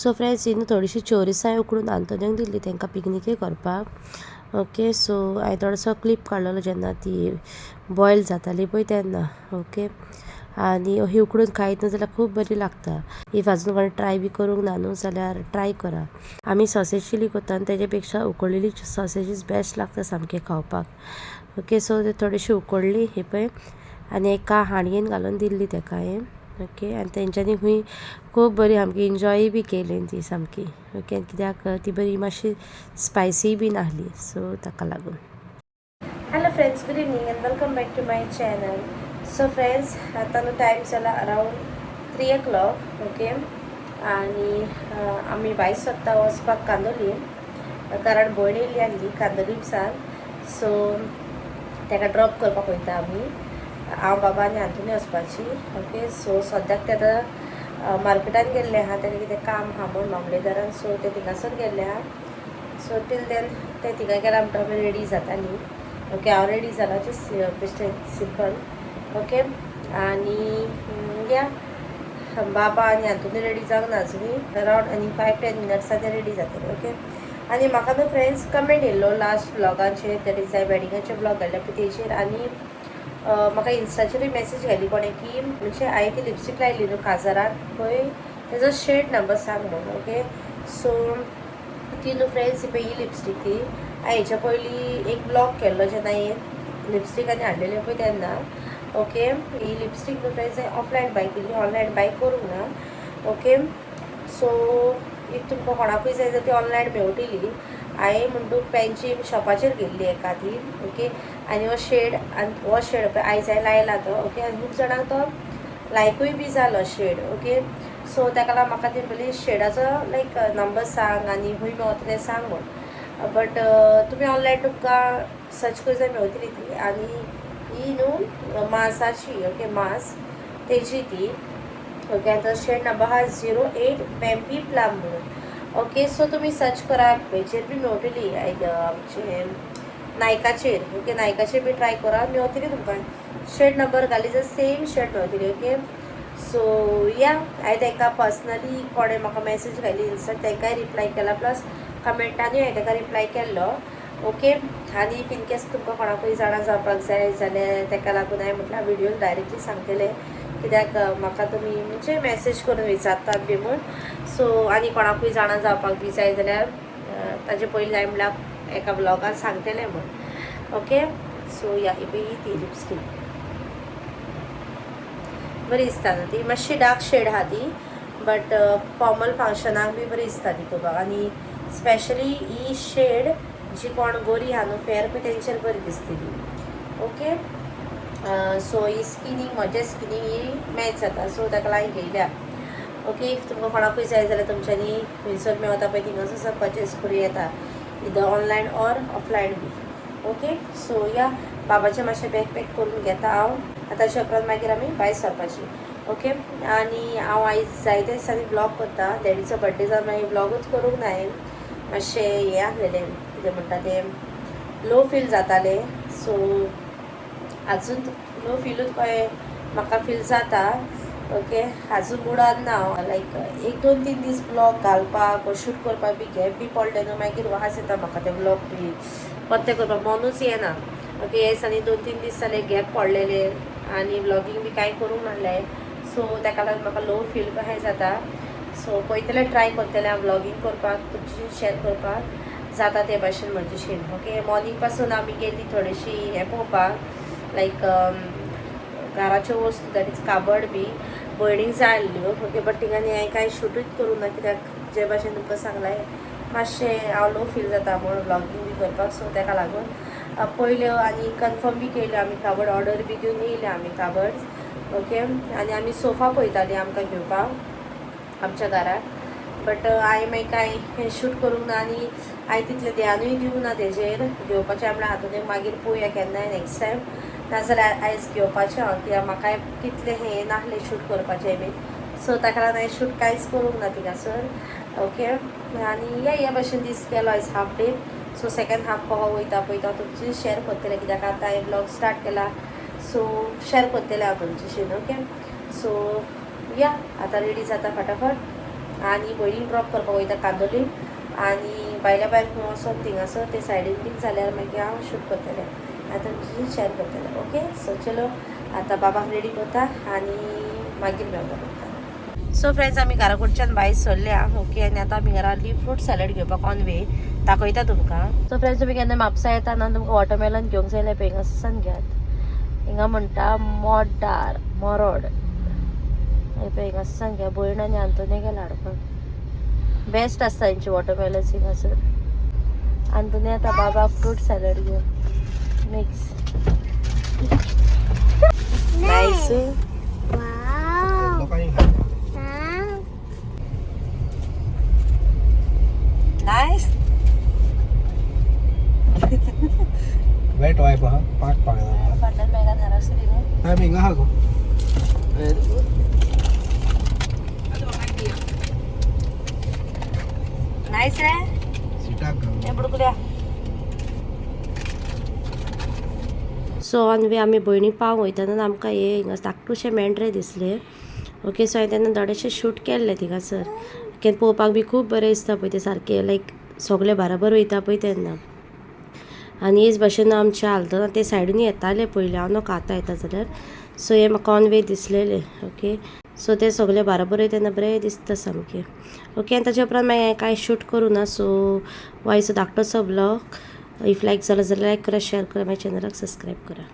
So friends, ही न्हू थोडीशी चोरिसां उकडून आंतोनीक दिल्ली तांकां पिकनिके करपाक. ओके, सो हांवें थोडोसो क्लिप काडलेलो जेन्ना ती बॉयल जाताली पळय तेन्ना. ओके, आनी ही उकडून खायत न्हू जाल्यार खूब बरी लागता. If आजून कोणें ट्राय बी करूंक ना न्हू जाल्यार ट्राय करा. आमी सॉसेज चिली करता आनी तेजे पेक्षा उकडलेली सॉसेजीस बेस्ट लागता सामकी खावपाक. ओके, सो थोडीशी उकडली ही पळय आनी एका हांडयेन घालून दिल्ली तेका हांवें. ओके, आनी तेंच्यांनी खूंय खूब बरी सामकी एन्जॉय बी केली ती सामकी. ओके, कित्याक ती बरी मातशी स्पायसी बी नासली, सो ताका लागून. Hello friends, good evening and welcome back to my channel. So friends, आतां न्हू टायम जाला अरावंड 3 o'clock. Okay, आनी आमी भायर सोदता वचपाक कांदोली, कारण भयण येयल्ली आहली कांदोलीम सान. सो ताका ड्रॉप करपाक वयता आमी. हांव, बाबा आनी आंतोनी वचपाची. ओके, सो सद्याक ते आतां मार्केटान गेल्ले आहा, ताका कितें काम आहा म्हूण मामलेदारान. सो ते थिंगासर गेल्ले आहा. सो टील देन ते थिंगा गेला म्हणटा आमी रेडी जाताली. ओके, हांव रेडी जाला, जस्ट बेश्टें सिंपल. ओके, आनी या, बाबा आनी आंतोनी रेडी जावंक ना अजुनूय. अरावंड आनी 5-10 मिनट्सा ते रेडी जातले. ओके, आनी म्हाका न्हू फ्रेंड्स कमेंट येयल्लो लास्ट ब्लॉगाचेर, that is हांवें वेडिंगाचे ब्लॉग घाल्ले पळय तेजेर. आनी म्हाका इन्स्टाचेरूय मॅसेज घाली कोणें की म्हणजे हांवें ती लिपस्टीक लायली न्हू काजराक पळय, तेजो शेड नंबर सांग म्हणून. ओके, सो ती न्हू फ्रेंड्स, पळय ही लिपस्टीक. ती हांवें हेच्या पयलीं एक ब्लॉग केल्लो जेन्ना हांवें लिपस्टीक आनी हाडलेली पळय तेन्ना. ओके, ही लिपस्टीक न्हू फ्रेंड्स, हांवें ऑफलायन बाय केल्ली, ऑनलायन बाय करूंक ना. ओके, सो if तुमकां कोणाकूय जाय जाल्यार ती ऑनलायन मेवटली. हांवें म्हणटू पेंची शॉपाचेर गेल्ली एका ती. ओके, आनी हो शेड, आनी हो शेड पळय आयज हांवें लायला तो. ओके, आनी खूब जाणांक तो लायकूय बी जालो शेड. ओके, सो ताका लागून म्हाका ती पयली शेडाचो लायक नंबर सांग आनी खंय मेवता तें सांग म्हूण. बट तुमी ऑनलायन तुमकां सर्च करूं जाय, मेवतली ती. आनी ही न्हू मार्साची, ओके, मार्स तेजी ती. ओके, आनी शेड नंबर आहा 08 बॅम्बी प्लम म्हणून. ओके, सो तुमी सर्च करा, हेचेर बी मेवटली, आमचे नायकाचेर. ओके, नायकाचेर बी ट्राय करा, मेवतली तुमकां. शेड नंबर घाली जाल्यार सेम शेड मेवतली. ओके, सो या, हांवें तांकां पर्सनली कोणें म्हाका मॅसेज घाली इन्स्टार, तांकांय रिप्लाय केला, प्लस कमेंटानूय हांवें ताका रिप्लाय केल्लो. ओके, आनी if in case तुमकां कोणाकूय जाणा जावपाक जाय जाल्यार ताका लागून हांवें म्हटल्यार व्हिडियोन डायरेक्टली सांगतलें, कित्याक म्हाका तुमी म्हणजे मॅसेज करून विचारतात बी म्हूण. सो आनी कोणाकूय जाणा जावपाक बी जाय जाल्यार ताजे पयलीं हांवें म्हळ्यार एका ब्लॉगान सांगतलें म्हूण. ओके, सो या, ही पळय ही ती लिपस्टीक. बरी दिसता न्हू ती? मातशी डार्क शेड आहा ती, बट फॉर्मल फंक्शनाक बी बरी दिसता ती पळोवपाक. आनी स्पेशली ही शेड जी कोण गोरी आहा न्हू, फेर पळय, तेंचेर बरी दिसतली. ओके, सो ही स्किनीक, म्हज्या स्किनीक ही मॅच जाता, सो ताका लागून घेयल्या. ओके, if तुमकां कोणाकूय जाय जाल्यार तुमच्यांनी खंयसर मेवता पळय थिंगासर परचेस करूं येता, इदर ऑनलायन ऑर ऑफलायन बी. ओके, सो या, बाबाचें मातशें बॅग पॅक करून घेता हांव आतांच्या उपरांत, मागीर आमी भायर सरपाची. ओके, आनी हांव आयज जायते दिसांनी ब्लॉग करता. डॅडीचो बड्डे जावन मागीर ब्लॉगूच करूंक ना हांवें. मातशें हें आहलेलें, कितें म्हणटा तें, लो फील जातालें. सो आजून लो फिलूच कशें म्हाका फील जाता. ओके, आजून मुडान ना हांव. लायक एक 2-3 दीस ब्लॉग घालपाक, शूट करपाक बी गॅप बी पडलें न्हू, मागीर वाज येता म्हाका. ते ब्लॉग बी परतें करपाक मनूच येना. ओके, हे दिसांनी 2-3 दीस जाले गॅप पडलेले आनी ब्लॉगींग बी कांय करूंक नासलें. सो ताका लागून म्हाका लो फील कशें जाता. सो पळयतलें, ट्राय करतलें हांव ब्लॉगींग करपाक, तुमची शेअर करपाक जाता ते भाशेन म्हजेशीन. ओके, मॉर्निंग पासून आमी गेल्ली थोडीशी हें पळोवपाक, लायक घराच्यो वस्तू, that is काबड बी भयणीक जाय आसल्यो. ओके, बट थिंगांनी हांवें कांय शूटूच करूं ना, कित्याक जे भाशेन तुमकां सांगलें, मातशें हांव लो फील जाता म्हूण ब्लॉगींग बी करपाक. सो ताका लागून पयल्यो आनी कन्फर्म बी केल्यो आमी काबड, ऑर्डर बी घेवन येयले आमी काबड. ओके, आनी आमी सोफा पळयतालीं आमकां घेवपाक आमच्या घराक, बट हांवें मागीर कांय शूट करूंक ना आनी हांवें तितलें ध्यानूय दिवंक ना तेजेर घेवपाचें. म्हळ्यार हातून मागीर पळोवया केन्नाय नेक्स्ट टायम, नाजाल्यार आयज घेवपाचें हांव, कित्याक म्हाकाय तितलें हें नासलें शूट करपाचें बीन. सो ताका लागून हांवें शूट कांयच करूंक ना थिंगासर. ओके, आनी या, ह्या भाशेन दीस केलो आयज half day. So second half कसो वयता पळयता, तुमची शेअर करतलें, कित्याक आतां हांवें ब्लॉग स्टार्ट केला, सो शेअर करतलें हांव तुमच्याशीन. ओके, सो या, आतां रेडी जाता फटाफट. आनी भयणीक ड्रॉप करपाक वयता कांदोलीम आनी भायल्या भायर खंय वचोन थिंगासर ते सायडीन बीन जाल्यार मागीर हांव शूट करतलें आनी तुमची शेअर करतलें. ओके सो चलो आतां बाबाक रेडी करता आनी मागीर मेळटा तुमकां. सो फ्रेंड्स आमी घरा कडच्यान भायर सरल्या. ओके आनी आतां आमी घरा आसली फ्रूट सॅलड घेवपाक ऑन वे दाखयता तुमकां. सो फ्रेंड्स तुमी केन्ना म्हापसा येता ना तुमकां वॉटरमेलन घेवंक जाय जाल्यार पळय हिंगासान घेयात. हिंगा म्हणटा मोड्डार मोरोड पळय हिंगासान घ्या. भयण आनी आंतोनी गेला हाडपाक. बेस्ट आसता हेंचे वॉटरमेलन्स हिंगासर. आंतोनी आतां बाबा फ्रूट सॅलड घेवन मिक्स नायस. लोकांनी खाल्लें. नायस. वेट वायप आहा पाक पाक जाता. फाटल्यान मेघा धारासरी न्हू. हय हिंगा आहा गो. नायस रे. सिटाक घाल. बुडकुल्या. सो ऑन वे आमी भयणी पावंक वयतना आमकां हे हिंगा धाकटुशे मेंढरे दिसले. ओके सो हांवें तेन्ना थोडेशे शूट केल्ले थिंगासर. केन्ना पळोवपाक बी खूब बरें दिसता पळय ते सारके लायक सगळे बाराबर वयता पळय तेन्ना. आनी हेच भाशेन आमच्या आलतना ते सायडीन येताले पयलीं हांव नोका आतां येता जाल्यार. सो हे म्हाका ऑन वे दिसलेले. ओके सो ते सगळे बाराबर वयता तेन्ना बरें दिसता सामकें. ओके आनी ताच्या उपरांत मागीर हांवें कांय शूट करूं ना. सो हो आयचो धाकटोसो ब्लॉग if लायक जालो जाल्यार लायक करा, शेअर करा, मागीर चॅनलाक सबस्क्रायब करा.